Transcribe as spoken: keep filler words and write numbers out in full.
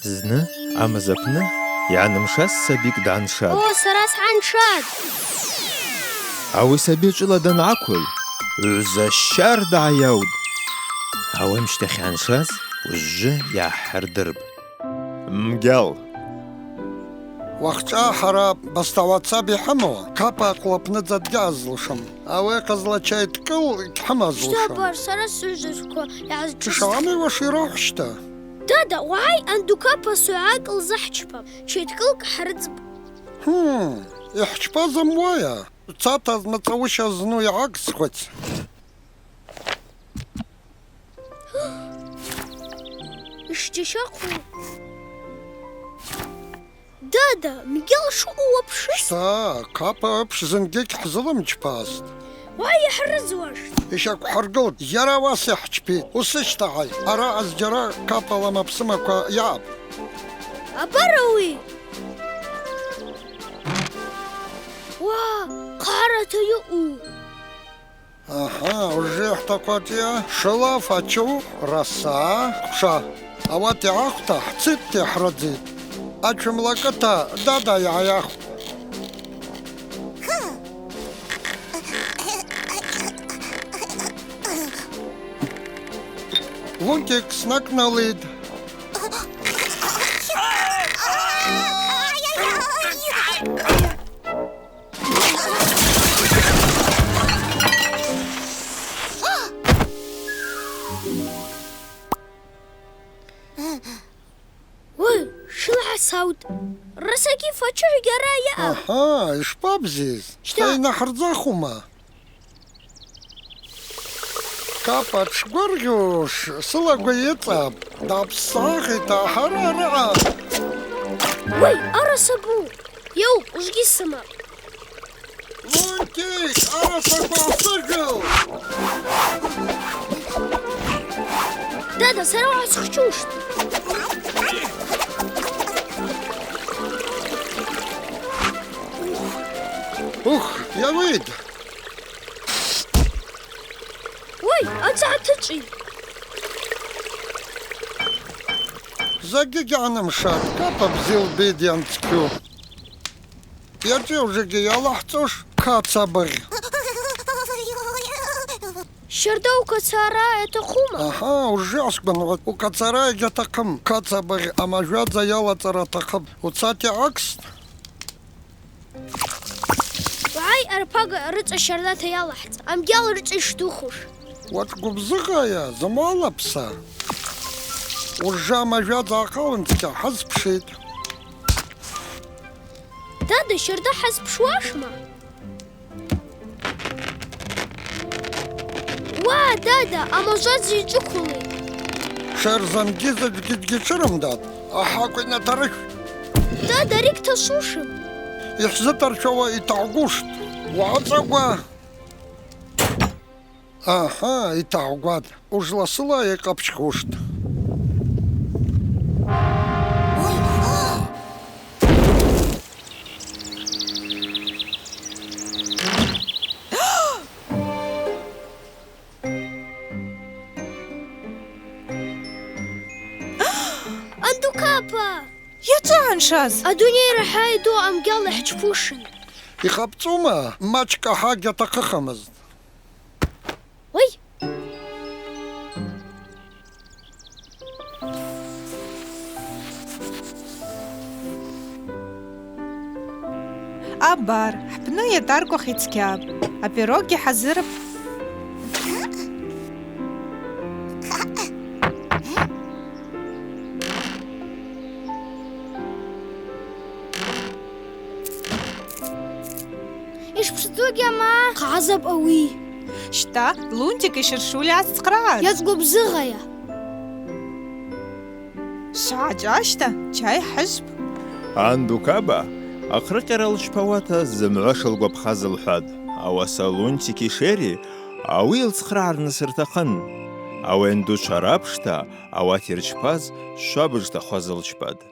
Зны амыз апны йгӏанымшаз сабикӏ дгӏаншатӏ. О, сара сгӏаншатӏ! Ауи саби чӏвыла дангӏаквыл, гӏвза щардагӏа йаутӏ. Ауи амщтахь йгӏаншаз уыжвжвы йгӏахӏырдырпӏ. Мгьал. Уахъчӏва хӏара бастагӏваца бихӏыму, Капа акъвлапны дзатгьи азлушым. Ауи хъазла чай дкӏыл гьхӏымазлушым. Щта, абар, сара сыжвжвква йгӏазчӏвызтӏ. Йшгӏамиуаш йрахвщта. Дада, угӏай, Андукапа согӏакӏ лзыхӏчпапӏ, чай дкӏыл гьхӏрыцӏпӏ. Хм, йхӏчпаз амуайа? Цата змацӏауыша зну йгӏакӏсхуц. Йшджьащахъву. Дада, Мгьал шаъу уапшы? Щта, Капа апш зынгьи гьхӏзылымчпастӏ. Уай, йхӏрыдзуаштӏ. Йщаквхӏыргылтӏ, йара ауаса йхӏчпитӏ. Усыщтагӏай, араъа зджьара Капала мапсымаква йаъапӏ. Абар ауи! Уа, хъарата йаъу! Аха, уже хӏтаквачӏвия, шылаф ачух, раса, хъвша. Ауат йгӏахвта, хӏцитӏта йхӏрыдзитӏ. Ачвымлакӏыта, дада йгӏайахвтӏ. Лунтик снакӏналитӏ. Уый, шылагӏа саутӏ. Расаги фачыр йара йаъа. Аха, йшпабзиз? Щта. Хӏайнахӏырдзахума? Капа дшгвыргъьуш, сылагва йыцӏапӏ. Дгӏапссгӏахитӏта, хӏара араъа. Уый, араса бу! Йоу, ужгьи сымапӏ. Лунтик, арасаква асыгыл! Дада, сара угӏасхчуштӏ. Ух, йауид! Уый, ацӏа атычӏи! Закӏгьи гьгӏанымшатӏ, Капа бзи лбитӏ йанцкъьу. Йачӏву ужгьи йалахӏцӏуш, кацабыгъь. Щарда укацара атахъума? Аха, уже асгван, укацара йгьатахъым, кацабыгъь амажвадза йалацӏара атахъыпӏ. Уцата йгӏакӏстӏ. Угӏай, арпага рыцӏа щардата йалахӏцӏ, амгьал рыцӏа йшдухуш. Уачӏвгвыбзыгъайа, замалапса? Ужа амажвадза ахъалынцӏкьа хӏазпшитӏ. Дада, щарда хӏазпшуашма? Уа, дада, амажвадза йчӏвыквылитӏ. Шер зынгьи заджвгьи дгьичӏвырымдатӏ, ахакв йнатарыхв. Дада, ари гьтасушым. Йхӏзытаршауа йтагъвуштӏ. Уацӏагва. Аха, йтагъвгватӏ. Ужла сыла йкъапчхуштӏ. Андукапа! Йачӏвагӏаншаз! Адуней рахӏа йду амгьал йхӏчпушын. Йхапӏцӏума, мачкӏа гьагьатахъыхмызт. Уый! Абар, хӏпны йатаркӏвах йцкьапӏ. Апироггьи хӏазырпӏ. Йшпшдзу гьама? Хъазапӏ ауи. Щта, Лунтик йшыршули ацӏцӏхърагӏа. Йацӏгвыбзыгъайа? Швгӏачӏващта, чай хӏыжвпӏ. Андукапа, ахърыкъьара лчпауата, зымгӏва шылгвапхаз лхӏватӏ. Ауаса Лунтики Шери ауи йылцхърагӏарныс ртахъын. Ауи андучвара апшта, ауат йырчпаз швабыжта хваз лчпатӏ.